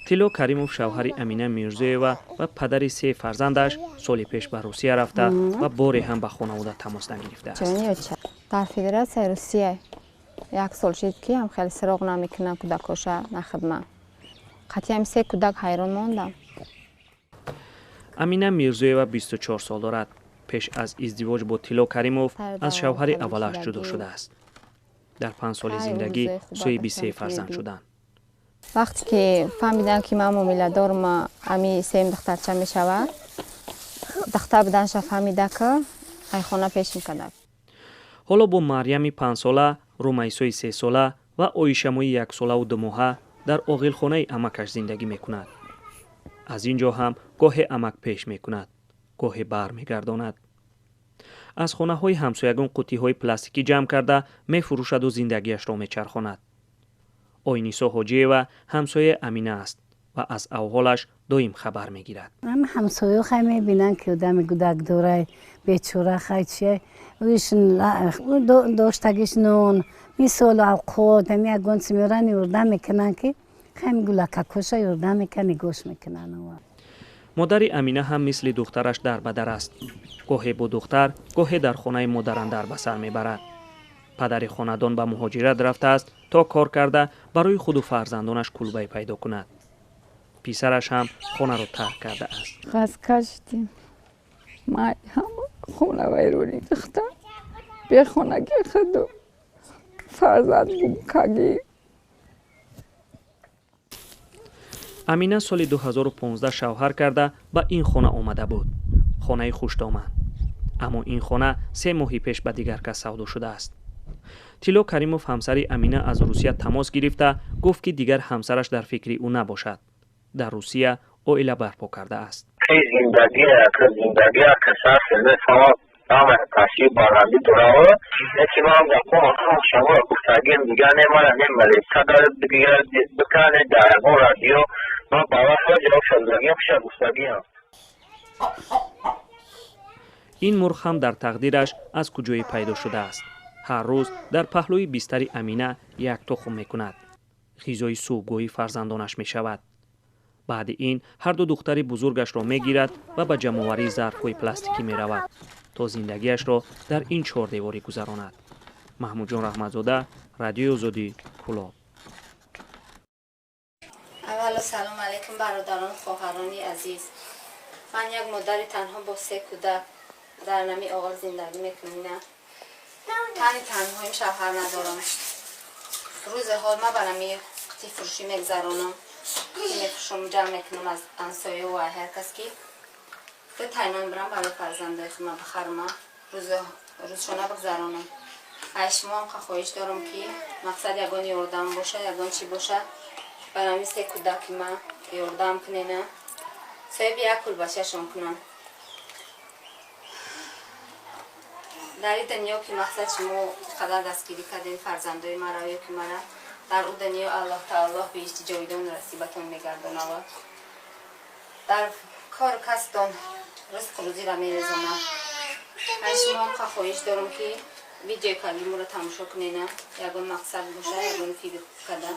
Тилло Каримов, шавҳари Амина Мирзоева ва падари се фарзандаш, соли пеш ба Русия рафта ва боре ҳам ба хонавода тамос нагирифтааст. Дар Федератсияи Русия як сол шид, ки ҳам хеле сироғ намекунам кӯдакоша, на хидма. Қатъиам се кӯдак ҳайрон мондам. Амина Мирзоева 24 сол дорад. Пеш аз издивоҷ бо Тилло Каримов аз шавҳари аввалаш ҷудо шудааст. Дар 5 соли зиндагӣ соҳиби се фарзанд шуданд. Вақте ки фаҳмидам, ки ман ҳомиладорм, ами сеюм духтарча мешавад, духтар буданша фаҳмида, ка айхона пеш мекардам. Ҳоло бо Марьями 5сола, Румайсои 3сола ва Оишамои яксолаву 2 моҳа дар оғилхонаи амакаш зиндагӣ мекунад. Аз ин ҷо ҳам гоҳе амак пеш мекунад, гоҳе бармегардонад. Аз хонаҳои ҳамсоягон қуттиҳои пластикӣ ҷамъ карда мефурӯшаду зиндагиашро мечархонад. Ойнисо Ҳоҷиева ҳамсояи Амина аст ва аз авҳолаш доим хабар мегирад. Ҳамсоё хай мебинанд, ки одами кӯдак дорай, бечора, хай чия доштагиш, нон, мисол, авқот, ами ягон чи меоранд, ёрдам мекунанд, ки хай гулакакоша ёрдам мекунанд, нигоҳш мекунанд. Модари Амина ҳам мисли духтараш дар ба дар аст. Гоҳе бо духтар, гоҳе дар хонаи модарандар ба сар мебарад. Падари хонадон ба муҳоҷират рафтааст, то кор карда барои худу фарзандонаш кулбае пайдо кунад. Писараш ҳам хонаро тарк кардааст. Хаста шудем май, ҳама хона вайронӣ, духтар бехонагӣ, худу фарзанд гумкагӣ. Амина соли 2015 шавҳар карда ба ин хона омада буд, хонаи хушдоман. Аммо ин хона 3 моҳи пеш ба дигар кас савдо шудааст. Тилло Каримов, ҳамсари Амина, аз Русия тамос гирифта гуфт, ки дигар ҳамсараш дар фикри ӯ набошад, дар Русия оила барпо кардааст. Ҳама таъсир баландӣ дорад, лекин ман гапҳо шумо гуфтагим, дигар не, мара не малисада дигар бикане дар ягон радио ман ба вақт ҷавоб шудагиам, хуша гуфтагиам. Ин мурғ ҳам дар тақдираш аз куҷое пайдо шудааст. Ҳар рӯз дар паҳлӯи бистари Амина як тухм мекунад, ғизои субҳгоҳии фарзандонаш мешавад. Баъди ин ҳарду духтари бузургашро мегирад ва ба ҷамъоварии зарфҳои пластикӣ меравад, то зиндагиашро дар ин чордеворӣ гузаронад. Маҳмудҷон Раҳматзода, Радиои Озодӣ, Кӯлоб. Аввало, салом алайкум, бародарону хоҳарони азиз. Ман як модари танҳо бо се кӯдак дар нами оғил зиндагӣ мекунам. Тани танҳоим, шавҳар надорам. Рӯзи ҳол ма ба нами қутифурӯшӣ мегзаронам, мефурӯшам, ҷамъ мекунам аз ҳамсоя ва ҳар кас, ки ду тайнон бирам барои фарзандои худма бихарма, рӯзшона бигзаронам. Ай шумо ҳам хоҳиш дорам, ки мақсад ягон ёрдам боша, ягон чӣ боша, ба нами се кӯдаки ма ёрдам кунена, соҳиби як кулбачашон кунам. Дар ин дунё, ки мақсад шумо қадар дастгирӣ кардем фарзандои маро ё ки мара, дар ӯ дунё Аллоҳ таоло биҳишти ҷовидон насибатон мегардонава, дар кору касбтон ризқу рӯзиро мерезонад. Аз шумо ҳам хоҳиш дорам, ки видеои калиморо тамошо кунена, ягон мақсад боша, ягон фикр карда.